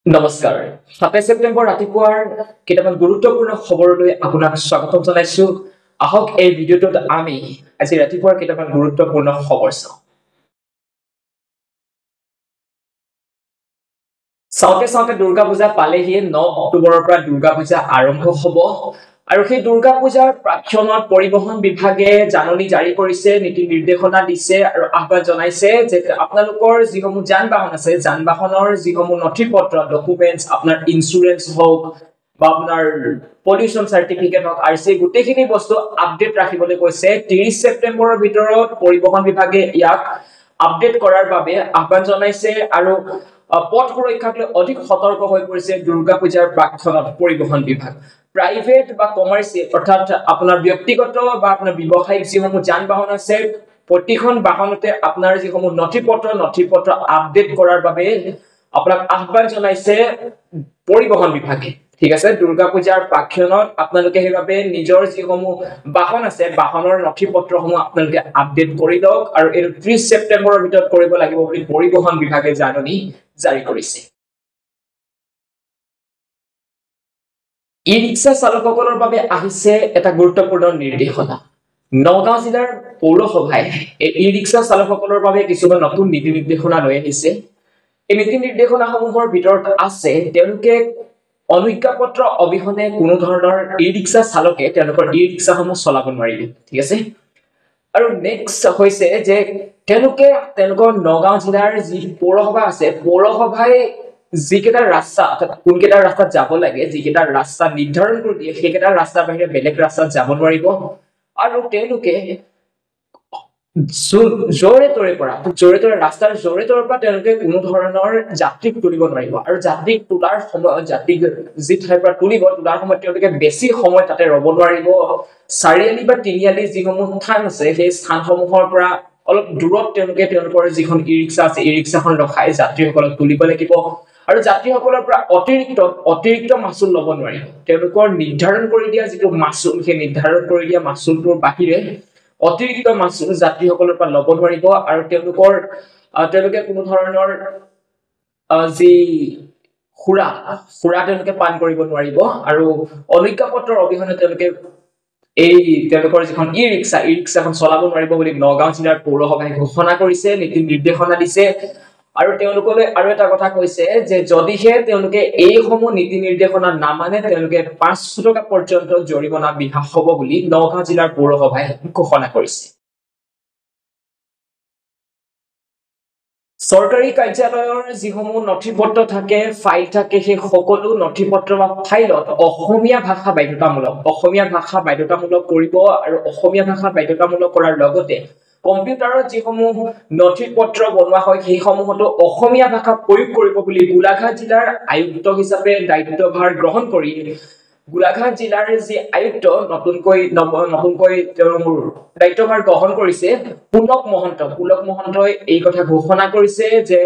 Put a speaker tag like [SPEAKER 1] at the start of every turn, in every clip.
[SPEAKER 1] নমস্কাৰ, 27 ছেপ্টেম্বৰ ৰাতিপুৱাৰ কেইটামান গুৰুত্বপূৰ্ণ খবৰলৈ আপোনাক স্বাগতম জনাইছো। আহক এই ভিডিঅ'টোত আমি আজি ৰাতিপুৱাৰ কেইটামান গুৰুত্বপূৰ্ণ খবৰ চাওঁ। চাওঁতে চাওঁতে দুৰ্গা পূজা পালেহিয়ে। 9 অক্টোবৰৰ পৰা দুৰ্গা পূজা আৰম্ভ হ'ব আৰু সেই দুৰ্গা পূজাৰ প্ৰাক্ষণত পৰিবহণ বিভাগে জাননী জাৰি কৰিছে, নীতি নিৰ্দেশনা দিছে আৰু আহ্বান জনাইছে যে আপোনালোকৰ যিসমূহ যান বাহন আছে, যান বাহনৰ যিসমূহ নথি পত্ৰ, ডকুমেণ্টছ, আপোনাৰ ইঞ্চুৰেঞ্চ হওক বা আপোনাৰ পলিউশ্যন চাৰ্টিফিকেট হওক, আৰ চি, গোটেইখিনি বস্তু আপডেট ৰাখিবলৈ কৈছে। 30 ছেপ্টেম্বৰৰ ভিতৰত পৰিবহণ বিভাগে ইয়াক আপডেট কৰাৰ বাবে আহ্বান জনাইছে আৰু পথ সুৰক্ষাক লৈ অধিক সতৰ্ক হৈ পৰিছে দুৰ্গা পূজাৰ প্ৰাক্ষণত পৰিবহণ বিভাগ। প্ৰাইভেট বা কমাৰ্চিয়েল, অৰ্থাৎ আপোনাৰ ব্যক্তিগত বা আপোনাৰ ব্যৱসায়িক যিসমূহ যান বাহন আছে, প্ৰতিখন বাহনতে আপোনাৰ যিসমূহ নথি পত্ৰ আপডেট কৰাৰ বাবে আপোনাক আহ্বান জনাইছে পৰিবহণ বিভাগে। ঠিক আছে, দুৰ্গা পূজাৰ প্ৰাক্ষণত আপোনালোকে সেইবাবে নিজৰ যিসমূহ বাহন আছে, বাহনৰ নথি পত্ৰসমূহ আপোনালোকে আপডেট কৰি লওক আৰু এইটো 30 ছেপ্টেম্বৰৰ ভিতৰত কৰিব লাগিব বুলি পৰিবহণ বিভাগে জাননী জাৰি কৰিছে। ই ৰিক্সা চালকসকলৰ বাবে আহিছে এটা গুৰুত্বপূৰ্ণ নিৰ্দেশনা। নগাঁও জিলাৰ পৌৰসভাই এই ই ৰিক্সা চালকসকলৰ বাবে কিছুমান নতুন নীতি নিৰ্দেশনা লৈ আহিছে। এই নীতি নিৰ্দেশনাসমূহৰ ভিতৰত আছে, তেওঁলোকে অনুজ্ঞাপত্ৰ অবিহনে কোনো ধৰণৰ ই ৰিক্সা চালকে তেওঁলোকৰ ই ৰিক্সাসমূহ চলাব নোৱাৰিব। ঠিক আছে, আৰু নেক্সট হৈছে যে তেওঁলোকে তেওঁলোকৰ নগাঁও জিলাৰ যি পৌৰসভা আছে, পৌৰসভাই যিকেইটা ৰাস্তা, অৰ্থাৎ কোনকেইটা ৰাস্তাত যাব লাগে, যিকেইটা ৰাস্তা নিৰ্ধাৰণ কৰি দিয়ে, সেইকেইটা ৰাস্তাৰ বাহিৰে বেলেগ ৰাস্তাত যাব নোৱাৰিব। আৰু তেওঁলোকে য'ৰে ত'ৰে পৰা, য'ৰে ত'ৰে ৰাস্তাৰ য'ৰে ত'ৰে পৰা তেওঁলোকে কোনো ধৰণৰ যাত্ৰীক তুলিব নোৱাৰিব। আৰু যাত্ৰীক তোলাৰ সময়ত, যাত্ৰীক যি ঠাইৰ পৰা তুলিব, তোলাৰ সময়ত তেওঁলোকে বেছি সময় তাতে ৰ'ব নোৱাৰিব। চাৰিআলি বা তিনিআলি যিসমূহ স্থান আছে, সেই স্থানসমূহৰ পৰা অলপ দূৰত তেওঁলোকে তেওঁলোকৰ যিখন ই ৰিক্সা আছে, ই ৰিক্সাখন ৰখাই যাত্ৰীসকলক তুলিব লাগিব। আৰু যাত্ৰীসকলৰ পৰা অতিৰিক্ত মাচুল ল'ব নোৱাৰিব। তেওঁলোকৰ নিৰ্ধাৰণ কৰি দিয়া যিটো মাচুল, সেই নিৰ্ধাৰণ কৰি দিয়া মাচুলটোৰ বাহিৰে অতিৰিক্ত মাচুল যাত্ৰীসকলৰ পৰা ল'ব নোৱাৰিব। আৰু তেওঁলোকে কোনো ধৰণৰ যি সুৰা তেওঁলোকে পান কৰিব নোৱাৰিব। আৰু অনুজ্ঞাপত্ৰৰ অবিহনে তেওঁলোকে এই তেওঁলোকৰ যিখন ই ৰিক্সা, ই ৰিক্সাখন চলাব নোৱাৰিব বুলি নগাঁও জিলাৰ পৌৰসভাই ঘোষণা কৰিছে, নীতি নিৰ্দেশনা দিছে। আৰু তেওঁলোকলৈ আৰু এটা কথা কৈছে যে যদিহে তেওঁলোকে এইসমূহ নীতি নিৰ্দেশনা নামানে, তেওঁলোকে 500 টকা পৰ্যন্ত জৰিমনা বিহা হ'ব বুলি নগাঁও জিলাৰ পৌৰসভাই ঘোষণা কৰিছে। চৰকাৰী কাৰ্যালয়ৰ যিসমূহ নথি পত্ৰ থাকে, ফাইল থাকে, সেই সকলো নথি পত্ৰ বা ফাইলত অসমীয়া ভাষা বাধ্যতামূলক, অসমীয়া ভাষা বাধ্যতামূলক কৰিব। আৰু অসমীয়া ভাষা বাধ্যতামূলক কৰাৰ লগতে কম্পিউটাৰত যিসমূহ নথি পত্ৰ বনোৱা হয়, সেইসমূহতো অসমীয়া ভাষা প্ৰয়োগ কৰিব বুলি গোলাঘাট জিলাৰ আয়ুক্ত হিচাপে দায়িত্বভাৰ গ্ৰহণ কৰি গোলাঘাট জিলাৰ যি আয়ুক্ত নতুনকৈ তেওঁৰ দায়িত্বভাৰ গ্ৰহণ কৰিছে পুলক মহন্ত, পুলক মহন্তই এই কথা ঘোষণা কৰিছে যে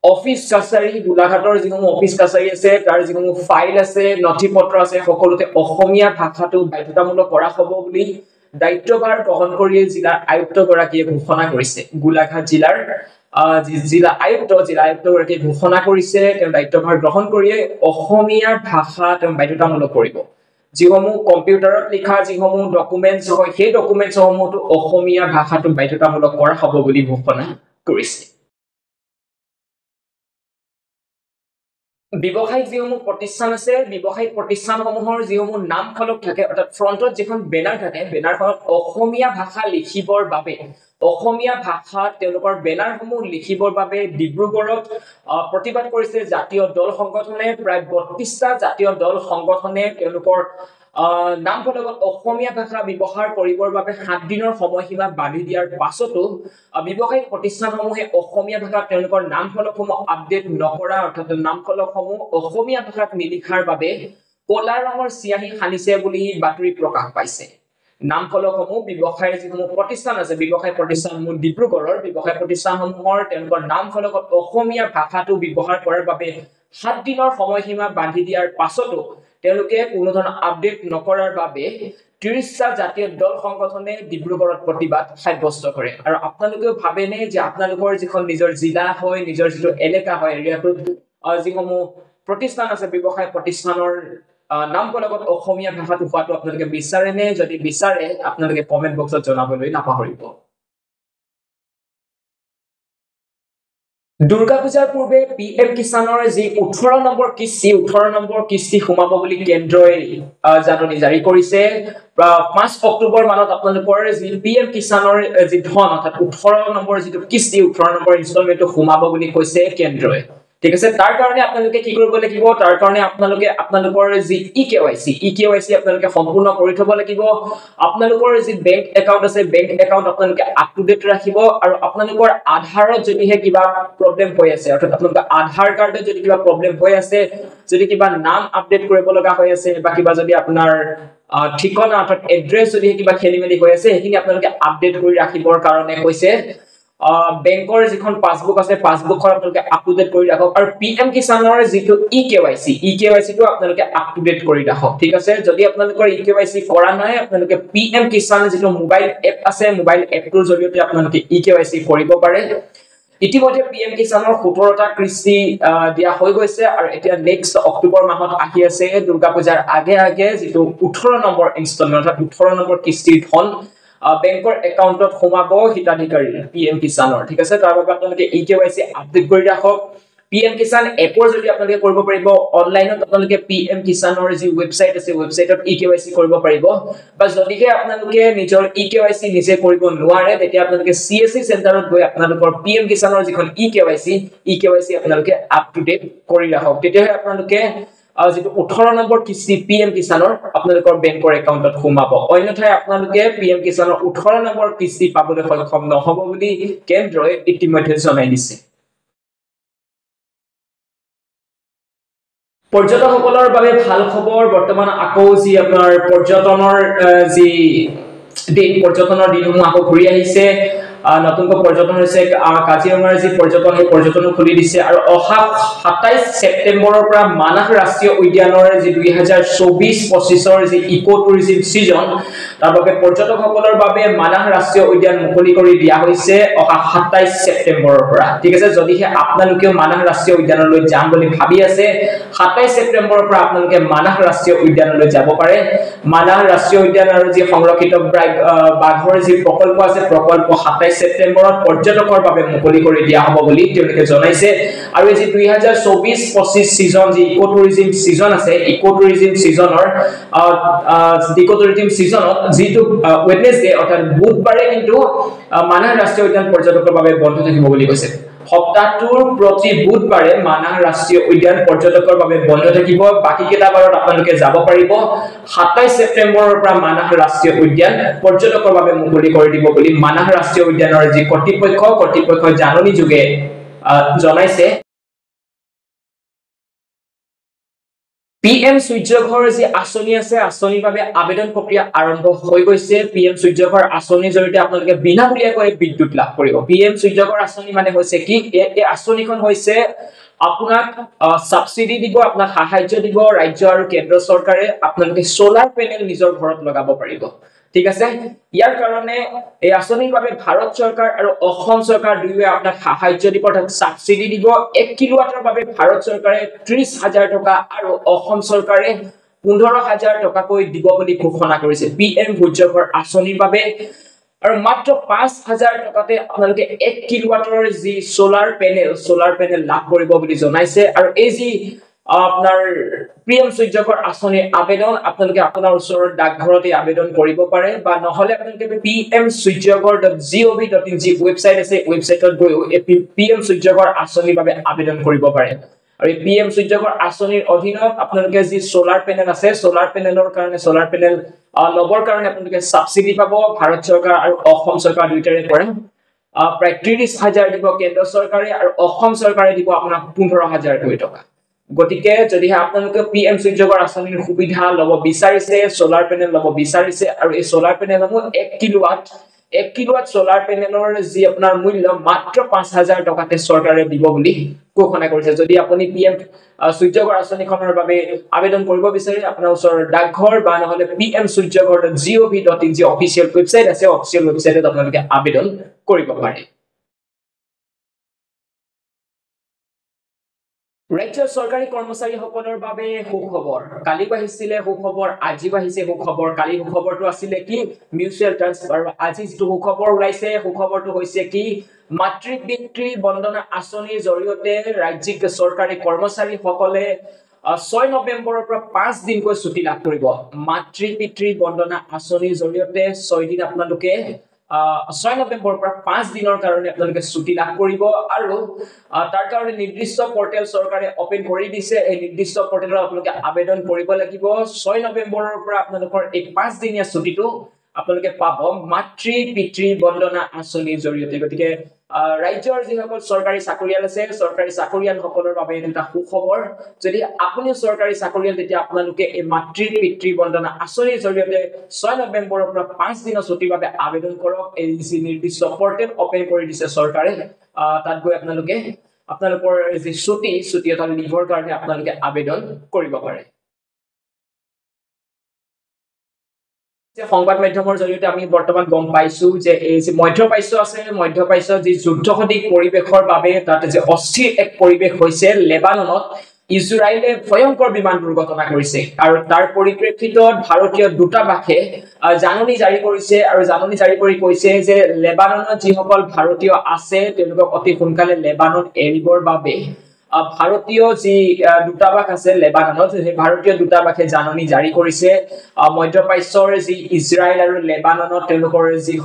[SPEAKER 1] অফিচ কাছাৰী, গোলাঘাটৰ যিসমূহ অফিচ কাছাৰী আছে, তাৰ যিসমূহ ফাইল আছে, নথি পত্ৰ আছে, সকলোতে অসমীয়া ভাষাটো বাধ্যতামূলক কৰা হ'ব বুলি দায়িত্বভাৰ গ্ৰহণ কৰিয়ে জিলাৰ আয়ুক্তগৰাকীয়ে ঘোষণা কৰিছে। গোলাঘাট জিলাৰ জিলা আয়ুক্তগৰাকীয়ে ঘোষণা কৰিছে, তেওঁ দায়িত্বভাৰ গ্ৰহণ কৰিয়ে অসমীয়া ভাষা তেওঁ বাধ্যতামূলক কৰিব। যিসমূহ কম্পিউটাৰত লিখা যিসমূহ ডকুমেণ্টছ হয়, সেই ডকুমেণ্টছসমূহতো অসমীয়া ভাষাটো বাধ্যতামূলক কৰা হ'ব বুলি ঘোষণা কৰিছে। ব্যৱসায়িক যিসমূহ প্ৰতিষ্ঠান আছে, ব্যৱসায়িক প্ৰতিষ্ঠানসমূহৰ যিসমূহ নাম ফলক থাকে, অৰ্থাৎ ফ্ৰণ্টত যিখন বেনাৰ থাকে, বেনাৰখনত অসমীয়া ভাষা লিখিবৰ বাবে, অসমীয়া ভাষাত তেওঁলোকৰ বেনাৰসমূহ লিখিবৰ বাবে ডিব্ৰুগড়ত প্ৰতিবাদ কৰিছে জাতীয় দল সংগঠনে। প্ৰায় 32টা জাতীয় দল সংগঠনে তেওঁলোকৰ নাম ফলকত অসমীয়া ভাষা ব্যৱহাৰ কৰিবৰ বাবে 7 দিনৰ সময়সীমা বান্ধি দিয়াৰ পাছতো ব্যৱসায়িক প্ৰতিষ্ঠানসমূহে অসমীয়া ভাষাত তেওঁলোকৰ নাম ফলকসমূহ আপডেট নকৰা, অৰ্থাৎ নাম ফলকসমূহ অসমীয়া ভাষাত নিলিখাৰ বাবে ক'লা ৰঙৰ চিয়াহী সানিছে বুলি বাতৰি প্ৰকাশ পাইছে। নাম ফলকসমূহ ব্যৱসায়ৰ যিসমূহ প্ৰতিষ্ঠান আছে, ব্যৱসায় প্ৰতিষ্ঠানসমূহ ডিব্ৰুগড়ৰ ব্যৱসায় প্ৰতিষ্ঠানসমূহৰ তেওঁলোকৰ নাম ফলকত অসমীয়া ভাষাটো ব্যৱহাৰ কৰাৰ বাবে 7 দিনৰ সময়সীমা বান্ধি দিয়াৰ পাছতো তেওঁলোকে কোনো ধৰণৰ আপডেট নকৰাৰ বাবে 30টা জাতীয় দল সংগঠনে ডিব্ৰুগড়ত প্ৰতিবাদ সাব্যস্ত কৰে। আৰু আপোনালোকেও ভাবেনে যে আপোনালোকৰ যিখন নিজৰ জিলা হয়, নিজৰ যিটো এলেকা হয়, এৰিয়াটোত যিসমূহ প্ৰতিষ্ঠান আছে, ব্যৱসায় প্ৰতিষ্ঠানৰ নাম ফলকত অসমীয়া ভাষাটো হোৱাটো আপোনালোকে বিচাৰেনে? যদি বিচাৰে আপোনালোকে কমেণ্ট বক্সত জনাবলৈ নাপাহৰিব। দুৰ্গা পূজাৰ পূৰ্বে পি এম কিষাণৰ যি 18 নম্বৰ কিস্তি, 18 নম্বৰ কিস্তি সোমাব বুলি কেন্দ্ৰই জাননী জাৰি কৰিছে। 5 অক্টোবৰ মানত আপোনালোকৰ যি পি এম কিষাণৰ যি ধন, অৰ্থাৎ 18 নম্বৰ যিটো কিস্তি, 18 নম্বৰ ইনষ্টলমেণ্টটো সোমাব বুলি কৈছে কেন্দ্ৰই। ঠিক আছে, তাৰ কাৰণে আপোনালোকে কি কৰিব লাগিব? তাৰ কাৰণে আপোনালোকে আপোনালোকৰ যি ই কে ৱাই চি, ই কে ৱাই চি আপোনালোকে সম্পূৰ্ণ কৰি থব লাগিব। আপোনালোকৰ যি বেংক একাউণ্ট আছে, বেংক একাউণ্ট আপোনালোকে আপ টু ডেট ৰাখিব। আৰু আপোনালোকৰ আধাৰত যদিহে কিবা প্ৰব্লেম হৈ আছে, অৰ্থাৎ আপোনালোকৰ আধাৰ কাৰ্ডত যদি কিবা প্ৰব্লেম হৈ আছে, যদি কিবা নাম আপডেট কৰিব লগা হৈ আছে, বা কিবা যদি আপোনাৰ ঠিকনা অৰ্থাৎ এড্ৰেছ যদি কিবা খেলি মেলি হৈ আছে, সেইখিনি আপোনালোকে আপডেট কৰি ৰাখিবৰ কাৰণে কৈছে। বেংকৰ যিখন পাছবুক আছে, পাছবুকখন আপোনালোকে আপ টু ডেট কৰি ৰাখক। আৰু পি এম কিষাণৰ যিটো ই কে ৱাই চি, ই কে ৱাই চিটো আপোনালোকে আপ টু ডেট কৰি ৰাখক। ঠিক আছে, যদি আপোনালোকৰ ই কে ৱাই চি কৰা নাই, আপোনালোকে পি এম কিষাণ যিটো মোবাইল এপ আছে, মোবাইল এপটোৰ জৰিয়তে আপোনালোকে ই কে ৱাই চি কৰিব পাৰে। ইতিমধ্যে পি এম কিষাণৰ 17টা কিস্তি দিয়া হৈ গৈছে আৰু এতিয়া নেক্সট অক্টোবৰ মাহত আহি আছে দুৰ্গা পূজাৰ আগে আগে যিটো 18 নম্বৰ ইনষ্টলমেণ্ট, অৰ্থাৎ 18 নম্বৰ কিস্তিৰ ধন বেংকৰ একাউণ্টত সোমাব হিতাধিকাৰী পি এম কিষাণৰ। ঠিক আছে, তাৰ বাবে আপোনালোকে ই কে ৱাই চি আপডেট কৰি ৰাখক। পি এম কিষাণ এপৰ যদি আপোনালোকে কৰিব পাৰিব, অনলাইনত আপোনালোকে পি এম কিষাণৰ যি ৱেবছাইট আছে, ৱেবছাইটত ই কে ৱাই চি কৰিব পাৰিব। বা যদিহে আপোনালোকে নিজৰ ই কে ৱাই চি নিজে কৰিব নোৱাৰে, তেতিয়া আপোনালোকে চি এছ চি চেণ্টাৰত গৈ আপোনালোকৰ পি এম কিষাণৰ যিখন ই কে ৱাই চি, ই কে ৱাই চি আপোনালোকে আপ টু ডেট কৰি ৰাখক। তেতিয়াহে আপোনালোকে যিটো 18 নম্বৰ কিস্তি পি এম কিষাণৰ আপোনালোকৰ বেংকৰ একাউণ্টত সোমাব, অন্যথাই আপোনালোকে পি এম কিষাণৰ 18 নম্বৰ কিস্তি পাবলৈ সক্ষম নহব বুলি কেন্দ্ৰই ইতিমধ্যে জনাই দিছে। পৰ্যটকসকলৰ বাবে ভাল খবৰ, বৰ্তমান আকৌ যি আপোনাৰ পৰ্যটনৰ যি দিন, পৰ্যটনৰ দিনসমূহ আকৌ ঘূৰি আহিছে। নতুনকৈ পৰ্যটন হৈছে কাজিৰঙাৰ যি পৰ্যটন, সেই পৰ্যটনো খুলি দিছে। আৰু অহা 27 ছেপ্টেম্বৰৰ পৰা মানাহ ৰাষ্ট্ৰীয় উদ্যানৰ যি 2024-25ৰ যি ইক' টুৰিজিম ছিজন, তাৰ বাবে পৰ্যটকসকলৰ বাবে মানাহ ৰাষ্ট্ৰীয় উদ্যান মুকলি কৰি দিয়া হৈছে অহা 27 ছেপ্টেম্বৰৰ পৰা। ঠিক আছে, যদিহে আপোনালোকেও মানাহ ৰাষ্ট্ৰীয় উদ্যানলৈ যাম বুলি ভাবি আছে, 27 ছেপ্টেম্বৰৰ পৰা আপোনালোকে মানাহ ৰাষ্ট্ৰীয় উদ্যানলৈ যাব পাৰে। মানাহ ৰাষ্ট্ৰীয় উদ্যান আৰু যি সংৰক্ষিত বাঘৰ যি প্ৰকল্প আছে, প্ৰকল্প 27 ছেপ্টেম্বৰত পৰ্যটকৰ বাবে মুকলি কৰি দিয়া হ'ব বুলি তেওঁলোকে জনাইছে। আৰু এই যি 2024-25 ছিজন, যি ইক' টুৰিজিম ছিজন আছে, ইক' টুৰিজিম ছিজনৰ ইক' টুৰিজিম ছিজনত যিটো ৱেডনেছডে অৰ্থাৎ বুধবাৰে কিন্তু মানাহ ৰাষ্ট্ৰীয় উদ্যান পৰ্যটকৰ বাবে বন্ধ থাকিব বুলি কৈছে। সপ্তাহটোৰ প্ৰতি বুধবাৰে মানাহ ৰাষ্ট্ৰীয় উদ্যান পৰ্যটকৰ বাবে বন্ধ থাকিব, বাকী কেইটা বাৰত আপোনালোকে যাব পাৰিব। 27 ছেপ্টেম্বৰৰ পৰা মানাহ ৰাষ্ট্ৰীয় উদ্যান পৰ্যটকৰ বাবে মুকলি কৰি দিব বুলি মানাহ ৰাষ্ট্ৰীয় উদ্যানৰ যি কৰ্তৃপক্ষ, কৰ্তৃপক্ষই জাননী যোগে জনাইছে। পি এম সূৰ্যঘৰ যি আঁচনি আছে, আঁচনিৰ বাবে আবেদন প্ৰক্ৰিয়া আৰম্ভ হৈ গৈছে। পি এম সূৰ্যঘৰ আঁচনিৰ জৰিয়তে আপোনালোকে বিনামূলীয়াকৈ বিদ্যুৎ লাভ কৰিব। পি এম সূৰ্যঘৰ আঁচনি মানে হৈছে কি? এই আঁচনিখন হৈছে আপোনাক ছাবচিডি দিব, আপোনাক সাহায্য দিব ৰাজ্য আৰু কেন্দ্ৰ চৰকাৰে, আপোনালোকে চ'লাৰ পেনেল নিজৰ ঘৰত লগাব পাৰিব। ঠিক আছে, ইয়াৰ কাৰণে এই আঁচনিৰ বাবে ভাৰত চৰকাৰ আৰু অসম চৰকাৰ দুয়োৱে আপোনাক সাহায্য দিব, অৰ্থাৎ ছাবচিডি দিব। 1 কিলোৱাটৰ বাবে ভাৰত চৰকাৰে 30,000 টকা আৰু অসম চৰকাৰে 15,000 টকাকৈ দিব বুলি ঘোষণা কৰিছে পি এম সূৰ্যঘৰ আঁচনিৰ বাবে। আৰু মাত্ৰ 5,000 টকাতে আপোনালোকে 1 কিলোৱাটৰ যি চ'লাৰ পেনেল লাভ কৰিব বুলি জনাইছে। আৰু এই যি আপোনাৰ পি এম সূৰ্যঘৰ আঁচনিৰ আবেদন আপোনালোকে আপোনাৰ ওচৰৰ ডাকঘৰতে আবেদন কৰিব পাৰে, বা নহলে আপোনালোকে P M Suryaghar dot G O V dot in যি ৱেবছাইট আছে, ৱেবছাইটত গৈও এই পি এম সূৰ্যঘৰ আঁচনিৰ বাবে আবেদন কৰিব পাৰে। আৰু এই পি এম সূৰ্যঘৰ আঁচনিৰ অধীনত আপোনালোকে যি চ'লাৰ পেনেল আছে, চ'লাৰ পেনেলৰ কাৰণে, চ'লাৰ পেনেল ল'বৰ কাৰণে আপোনালোকে ছাবচিডি পাব ভাৰত চৰকাৰ আৰু অসম চৰকাৰ দুয়োটাৰে পৰা। প্ৰায় 30,000 দিব কেন্দ্ৰ চৰকাৰে আৰু অসম চৰকাৰে দিব আপোনাক 15,000 টকা। গতিকে যদিহে আপোনালোকে পি এম সূৰ্যঘৰ আঁচনিৰ সুবিধা ল'ব বিচাৰিছে, চ'লাৰ পেনেল ল'ব বিচাৰিছে, আৰু এই চ'লাৰ পেনেলসমূহ 1 কিলোৱাট চ'লাৰ পেনেলৰ যি আপোনাৰ মূল্য মাত্ৰ 5,000 টকাতে চৰকাৰে দিব বুলি ঘোষণা কৰিছে। যদি আপুনি পি এম সূৰ্যঘৰ আঁচনিখনৰ বাবে আবেদন কৰিব বিচাৰে, আপোনাৰ ওচৰৰ ডাকঘৰ বা নহলে P M Suryaghar dot G O V dot in যি অফিচিয়েল ৱেবছাইট আছে, অফিচিয়েল ৱেবছাইটত আপোনালোকে আবেদন কৰিব পাৰে। ৰাজ্যৰ চৰকাৰী কৰ্মচাৰীসকলৰ বাবে সুখবৰ। কালিও আহিছিলে সুখবৰ, আজিও আহিছে সুখবৰ। কালি সুখবৰটো আছিলে কি? Mutual transfer. আজি যিটো সুখবৰ ওলাইছে, সুখবৰটো হৈছে কি? মাতৃ পিতৃ বন্দনা আঁচনিৰ জৰিয়তে ৰাজ্যিক চৰকাৰী কৰ্মচাৰীসকলে 6 নৱেম্বৰৰ পৰা 5 দিনকৈ ছুটি লাভ কৰিব। মাতৃ পিতৃ বন্দনা আঁচনিৰ জৰিয়তে 6 দিন আপোনালোকে 6 নৱেম্বৰৰ পৰা 5 দিনৰ কাৰণে আপোনালোকে ছুটি লাভ কৰিব আৰু তাৰ কাৰণে নিৰ্দিষ্ট পৰ্টেল চৰকাৰে অপেন কৰি দিছে। এই নিৰ্দিষ্ট পৰ্টেলত আপোনালোকে আবেদন কৰিব লাগিব। 6 নৱেম্বৰৰ পৰা আপোনালোকৰ এই 5 দিনীয়া ছুটিটো আপোনালোকে পাব মাতৃ পিতৃ বন্দনা আঁচনিৰ জৰিয়তে। গতিকে ৰাজ্যৰ যিসকল চৰকাৰী চাকৰিয়াল আছে, চৰকাৰী চাকৰিয়ালসকলৰ বাবে এইটো এটা সুখবৰ। যদি আপুনিও চৰকাৰী চাকৰিয়াল, তেতিয়া আপোনালোকে এই মাতৃ পিতৃ বন্দনা আঁচনিৰ জৰিয়তে 6 নৱেম্বৰৰ পৰা 5 দিনৰ ছুটিৰ বাবে আবেদন কৰক। এই যি নিৰ্দিষ্ট পৰ্টেল অপেন কৰি দিছে চৰকাৰে, তাত গৈ আপোনালোকে আপোনালোকৰ যি ছুটি এটা লিভৰ কাৰণে আপোনালোকে আবেদন কৰিব পাৰে। সংবাদ মাধ্যমৰ জৰিয়তে আমি বৰ্তমান গম পাইছো যে এই যি মধ্যপ্ৰাচ্য আছে, মধ্যপ্ৰাচ্যৰ যি যুদ্ধসদৃশ পৰিৱেশৰ বাবে তাত যে অস্থিৰ এক পৰিৱেশ হৈছে, লেবাননত ইজৰাইলে ভয়ংকৰ বিমান দুৰ্ঘটনা কৰিছে আৰু তাৰ পৰিপ্ৰেক্ষিতত ভাৰতীয় দূতাবাসে জাননী জাৰি কৰিছে আৰু জাননী জাৰি কৰি কৈছে যে লেবাননত যিসকল ভাৰতীয় আছে তেওঁলোকক অতি সোনকালে লেবানন এৰিবৰ বাবে ভাৰতীয় যি দূতাবাস আছে লেবাননত, সেই ভাৰতীয় দূতাবাসে জাননী জাৰি কৰিছে। মধ্যপ্ৰাচ্যৰ যি ইজৰাইল আৰু লেবাননত তেওঁলোকৰ যি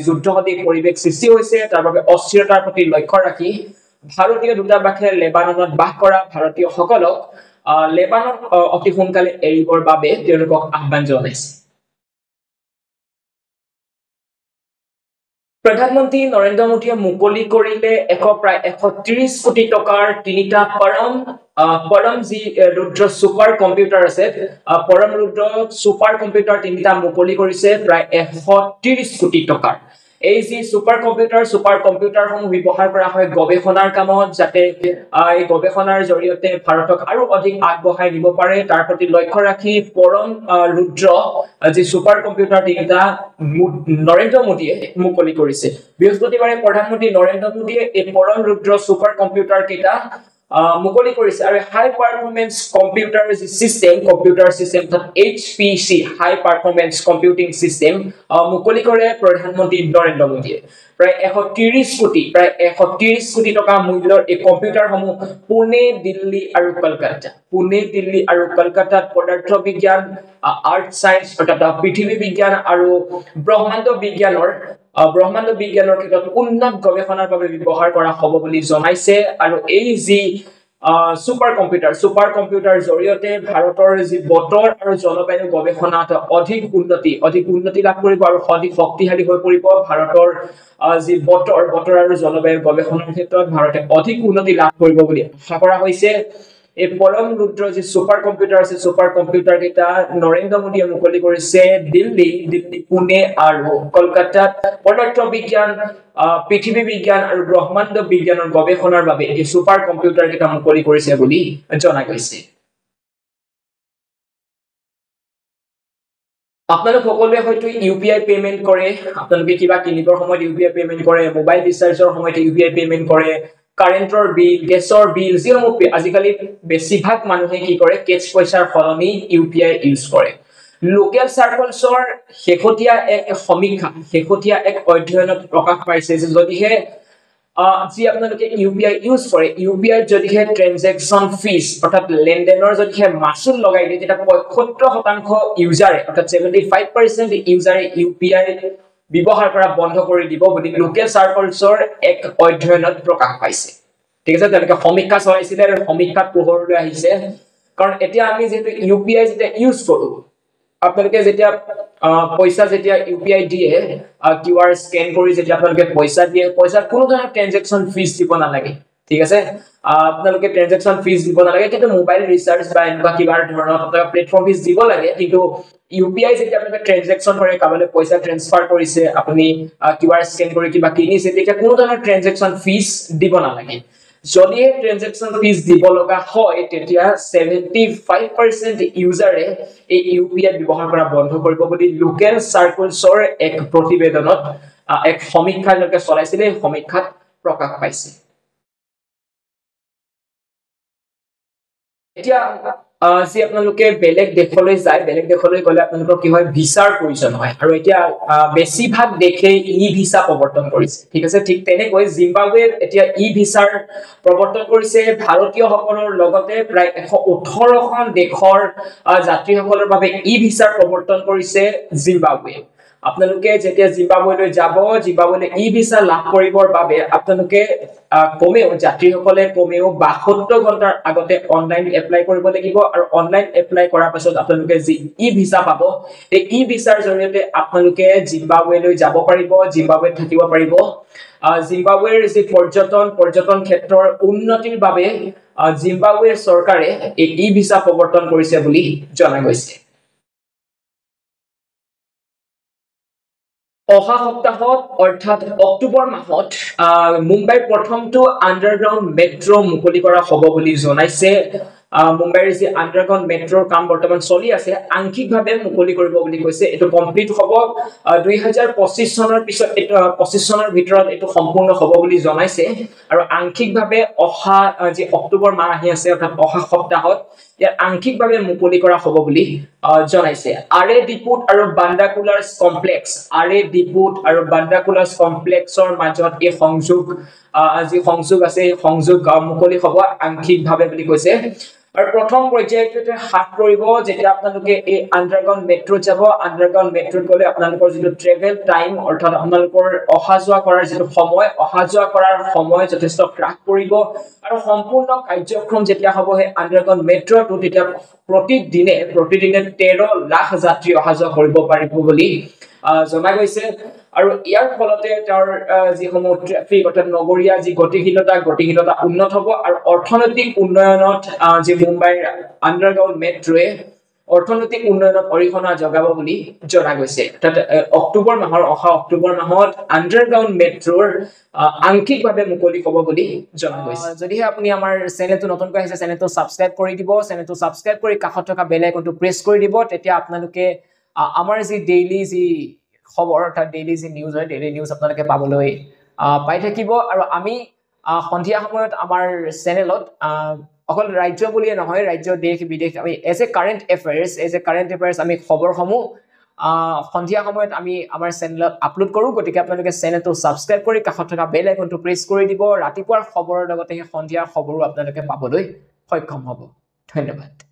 [SPEAKER 1] যুদ্ধসদৃশ পৰিৱেশ সৃষ্টি হৈছে, তাৰ বাবে অস্থিৰতাৰ প্ৰতি লক্ষ্য ৰাখি ভাৰতীয় দূতাবাসে লেবাননত বাস কৰা ভাৰতীয়সকলক লেবানন অতি সোনকালে এৰিবৰ বাবে তেওঁলোকক আহ্বান জনাইছে। প্ৰধানমন্ত্ৰী নৰেন্দ্ৰ মোদীয়ে মুকলি কৰিলে প্ৰায় 130 কোটি টকাৰ তিনিটা পৰম যি ৰুদ্ৰ ছুপাৰ কম্পিউটাৰ আছে, পৰম ৰুদ্ৰ ছুপাৰ কম্পিউটাৰ তিনিটা মুকলি কৰিছে প্ৰায় 130 কোটি টকাৰ। এই যি ছুপাৰ কম্পিউটাৰসমূহ ব্যৱহাৰ কৰা হয় গৱেষণাৰ কামত, যাতে এই গৱেষণাৰ জৰিয়তে ভাৰতক আৰু অধিক আগবঢ়াই নিব পাৰে, তাৰ প্ৰতি লক্ষ্য ৰাখি পৰম ৰুদ্ৰ যি ছুপাৰ কম্পিউটাৰ তিনিটা নৰেন্দ্ৰ মোদীয়ে মুকলি কৰিছে। বৃহস্পতিবাৰে প্ৰধানমন্ত্ৰী নৰেন্দ্ৰ মোদীয়ে এই পৰম ৰুদ্ৰ ছুপাৰ কম্পিউটাৰ কেইটা মুকলি কৰিছে আৰু হাই পাৰফৰ্মেন্স কম্পিউটাৰ যি চিষ্টেম, কম্পিউটাৰ চিষ্টেম অৰ্থাৎ HPC high performance computing system মুকলি কৰে প্ৰধানমন্ত্ৰী নৰেন্দ্ৰ মোদীয়ে। প্ৰায় 130 কোটি টকা মূল্যৰ এই কম্পিউটাৰসমূহ পুনে, দিল্লী আৰু কলকাতাত পদাৰ্থ বিজ্ঞান, আৰ্ট চায়েন্স অৰ্থাৎ পৃথিৱী বিজ্ঞান আৰু ব্ৰহ্মাণ্ড বিজ্ঞানৰ ক্ষেত্ৰত উন্নত গৱেষণাৰ বাবে ব্যৱহাৰ কৰা হ'ব বুলি জনাইছে। আৰু এই যি ছুপাৰ কম্পিউটাৰ জৰিয়তে ভাৰতৰ যি বতৰ আৰু জলবায়ু গৱেষণাত অধিক উন্নতি লাভ কৰিব আৰু অধিক শক্তিশালী হৈ পৰিব। ভাৰতৰ যি বতৰ আৰু জলবায়ু গৱেষণাৰ ক্ষেত্ৰত ভাৰতে অধিক উন্নতি লাভ কৰিব বুলি আশা কৰা হৈছে। এই পৰম ৰুদ্ৰ যি ছুপাৰ কম্পিউটাৰ আছে, ছুপাৰ কম্পিউটাৰ কেইটা নৰেন্দ্ৰ মোদীয়ে মুকলি কৰিছে দিল্লী, পুনে আৰু কলকাতাত পদাৰ্থ বিজ্ঞান, পৃথিৱী বিজ্ঞান আৰু ব্ৰহ্মাণ্ড বিজ্ঞানৰ গৱেষণাৰ বাবে এই ছুপাৰ কম্পিউটাৰ কেইটা মুকলি কৰিছে বুলি জনা গৈছে। আপোনালোক সকলোৱে হয়তো ইউ পি আই পে'মেণ্ট কৰে, আপোনালোকে কিবা কিনিবৰ সময়ত ইউ পি আই পে'মেণ্ট কৰে, মোবাইল ৰিচাৰ্জৰ সময়ত ইউ পি আই পে'মেণ্ট কৰে, কাৰেণ্টৰ বিল, গেছৰ বিল, যিসমূহ আজিকালি বেছিভাগ মানুহে কি কৰে, কেছ পইচাৰ সলনি ইউ পি আই ইউজ কৰে। লোকেল চাৰ্কলছৰ শেহতীয়া এক সমীক্ষা, শেহতীয়া এক অধ্যয়নত প্ৰকাশ পাইছে যে যদিহে যি আপোনালোকে ইউ পি আই ইউজ কৰে, ইউ পি আইত যদিহে ট্ৰেনজেকশ্যন ফিজ অৰ্থাৎ লেনদেনৰ যদিহে মাচুল লগাই দিয়ে, তেতিয়া 75% ইউজাৰে অৰ্থাৎ 75% ইউজাৰে ইউ পি আই ব্যৱহাৰ কৰা বন্ধ কৰি দিব বুলি লোকেল চাৰ্কলছৰ এক অধ্যয়নত প্ৰকাশ পাইছে। ঠিক আছে, তেওঁলোকে সমীক্ষা চলাইছিলে আৰু সমীক্ষাত পোহৰলৈ আহিছে। কাৰণ এতিয়া আমি যিহেতু ইউ পি আই যেতিয়া ইউজ কৰো, আপোনালোকে যেতিয়া পইচা যেতিয়া ইউ পি আই দিয়ে, কিউ আৰ স্কেন কৰি যেতিয়া আপোনালোকে পইচা দিয়ে, পইচাত কোনো ধৰণৰ ট্ৰেনজেকশ্যন ফিজ দিব নালাগে। ঠিক আছে, আপোনালোকে ট্ৰেনজেকশ্যন ফিজ দিব নালাগে, কিন্তু মোবাইল ৰিচাৰ্জ বা এনেকুৱা কিবা ধৰণৰ আপোনালোকে প্লেটফৰ্ম ফিজ দিব লাগে। কিন্তু ইউ পি আই যেতিয়া আপোনালোকে ট্ৰেনজেকশ্যন কৰে, কাৰোবালৈ পইচা ট্ৰেন্সফাৰ কৰিছে, আপুনি কিউ আৰ স্কেন কৰি কিবা কিনিছে, তেতিয়া কোনো ধৰণৰ ট্ৰেনজেকশ্যন ফিজ দিব নালাগে। যদিহে ট্ৰেনজেকশ্যন ফিজ দিব লগা হয়, তেতিয়া 75% ইউজাৰে এই ইউ পি আই ব্যৱহাৰ কৰা বন্ধ কৰিব বুলি লোকেল চাৰ্কলছৰ এক প্ৰতিবেদনত এক সমীক্ষা তেওঁলোকে চলাইছিলে, এই সমীক্ষাত প্ৰকাশ পাইছে। এতিয়া যি আপোনালোকে বেলেগ দেশলৈ যায়, বেলেগ দেশলৈ গ'লে আপোনালোকৰ কি হয়, ভিছাৰ প্ৰয়োজন হয়। আৰু এতিয়া বেছিভাগ দেশে ই ভিছা প্ৰৱৰ্তন কৰিছে, ঠিক আছে। ঠিক তেনেকৈ জিম্বাবুৱে এতিয়া ই ভিছাৰ প্ৰৱৰ্তন কৰিছে। ভাৰতীয়সকলৰ লগতে প্ৰায় 118খন দেশৰ যাত্ৰীসকলৰ বাবে ই ভিছাৰ প্ৰৱৰ্তন কৰিছে জিম্বাবুৱে। আপোনালোকে যেতিয়া জিম্বাবুৱেলৈ যাব, জিম্বাবুৱেলৈ ই ভিছা লাভ কৰিবৰ বাবে আপোনালোকে কমেও, যাত্ৰীসকলে কমেও 72 ঘণ্টাৰ আগতে অনলাইন এপ্লাই কৰিব লাগিব। আৰু অনলাইন এপ্লাই কৰাৰ পাছত আপোনালোকে যি ই ভিছা পাব, এই ই ভিছাৰ জৰিয়তে আপোনালোকে জিম্বাবুৱেলৈ যাব পাৰিব, জিম্বাবুৱেত থাকিব পাৰিব। জিম্বাবুৱেৰ যি পৰ্যটন ক্ষেত্ৰৰ উন্নতিৰ বাবে জিম্বাবুৱে চৰকাৰে এই ই ভিছা প্ৰৱৰ্তন কৰিছে বুলি জনা গৈছে। অহা সপ্তাহত অৰ্থাৎ অক্টোবৰ মাহত মুম্বাইৰ প্ৰথমটো আণ্ডাৰগ্ৰাউণ্ড মেট্ৰ' মুকলি কৰা হ'ব বুলি জনাইছে। মুম্বাইৰ যি আণ্ডাৰগ্ৰাউণ্ড মেট্ৰ'ৰ কাম বৰ্তমান চলি আছে, আংশিকভাৱে মুকলি কৰিব বুলি কৈছে। এইটো কমপ্লিট হ'ব 2025 চনৰ পিছত, এইটো 25 চনৰ ভিতৰত এইটো সম্পূৰ্ণ হ'ব বুলি জনাইছে। আৰু আংশিকভাৱে অহা যি অক্টোবৰ মাহ আহি আছে, অৰ্থাৎ অহা সপ্তাহত ইয়াৰ আংশিকভাৱে মুকলি কৰা হ'ব বুলি জনাইছে। আৰে ডিপুট আৰু বান্দাকুলাৰ্ছ কমপ্লেক্স, আৰে ডিপুট আৰু বান্দাকুলাৰ্ছ কমপ্লেক্সৰ মাজত এই সংযোগ, যি সংযোগ আছে, এই সংযোগ মুকলি হ'ব আংশিকভাৱে বুলি কৈছে। আৰু প্ৰথম পৰ্যায়টোতে হ্ৰাস কৰিব যেতিয়া আপোনালোকে এই আণ্ডাৰগ্ৰাউণ্ড মেট্ৰ'ত যাব। আণ্ডাৰগ্ৰাউণ্ড মেট্ৰ'ত গ'লে আপোনালোকৰ যিটো ট্ৰেভেল টাইম, অৰ্থাৎ আপোনালোকৰ অহা যোৱা কৰাৰ যিটো সময়, অহা যোৱা কৰাৰ সময় যথেষ্ট হ্ৰাস পৰিব। আৰু সম্পূৰ্ণ কাৰ্যক্ষম যেতিয়া হ'ব সেই আণ্ডাৰগ্ৰাউণ্ড মেট্ৰ'টো, তেতিয়া প্ৰতিদিনে 13 লাখ যাত্ৰী অহা যোৱা কৰিব পাৰিব বুলি জনা গৈছে। আৰু ইয়াৰ ফলতে তেওঁৰ যিসমূহ ট্ৰেফিক, অৰ্থাৎ নগৰীয়া যি গতিশীলতা উন্নত হ'ব। আৰু অৰ্থনৈতিক উন্নয়নত যি মুম্বাইৰ আণ্ডাৰগ্ৰাউণ্ড মেট্ৰ'য়ে অৰ্থনৈতিক উন্নয়নত অৰিহণা যোগাব বুলি জনা গৈছে। অৰ্থাৎ অহা অক্টোবৰ মাহত আণ্ডাৰগ্ৰাউণ্ড মেট্ৰ'ৰ আংশিকভাৱে মুকলি হ'ব বুলি জনা গৈছে। যদিহে আপুনি আমাৰ চেনেলটো নতুনকৈ আহিছে, চেনেলটো ছাবস্ক্ৰাইব কৰি দিব। চেনেলটো ছাবস্ক্ৰাইব কৰি কাষত থকা বেল আইকনটো প্ৰেছ কৰি দিব। তেতিয়া আপোনালোকে আমাৰ যি ডেইলি যি খবৰ, অৰ্থাৎ ডেইলি যি নিউজ হয়, ডেইলি নিউজ আপোনালোকে পাবলৈ পাই থাকিব। আৰু আমি সন্ধিয়া সময়ত আমাৰ চেনেলত অকল ৰাজ্য বুলিয়ে নহয়, ৰাজ্য, দেশ, বিদেশ, আমি as a current affairs আমি খবৰসমূহ সন্ধিয়া সময়ত আমি আমাৰ চেনেলত আপলোড কৰোঁ। গতিকে আপোনালোকে চেনেলটো ছাবস্ক্ৰাইব কৰি কাষত থকা বেল আইকনটো প্ৰেছ কৰি দিব। ৰাতিপুৱাৰ খবৰৰ লগতে সেই সন্ধিয়াৰ খবৰো আপোনালোকে পাবলৈ সক্ষম হ'ব। ধন্যবাদ।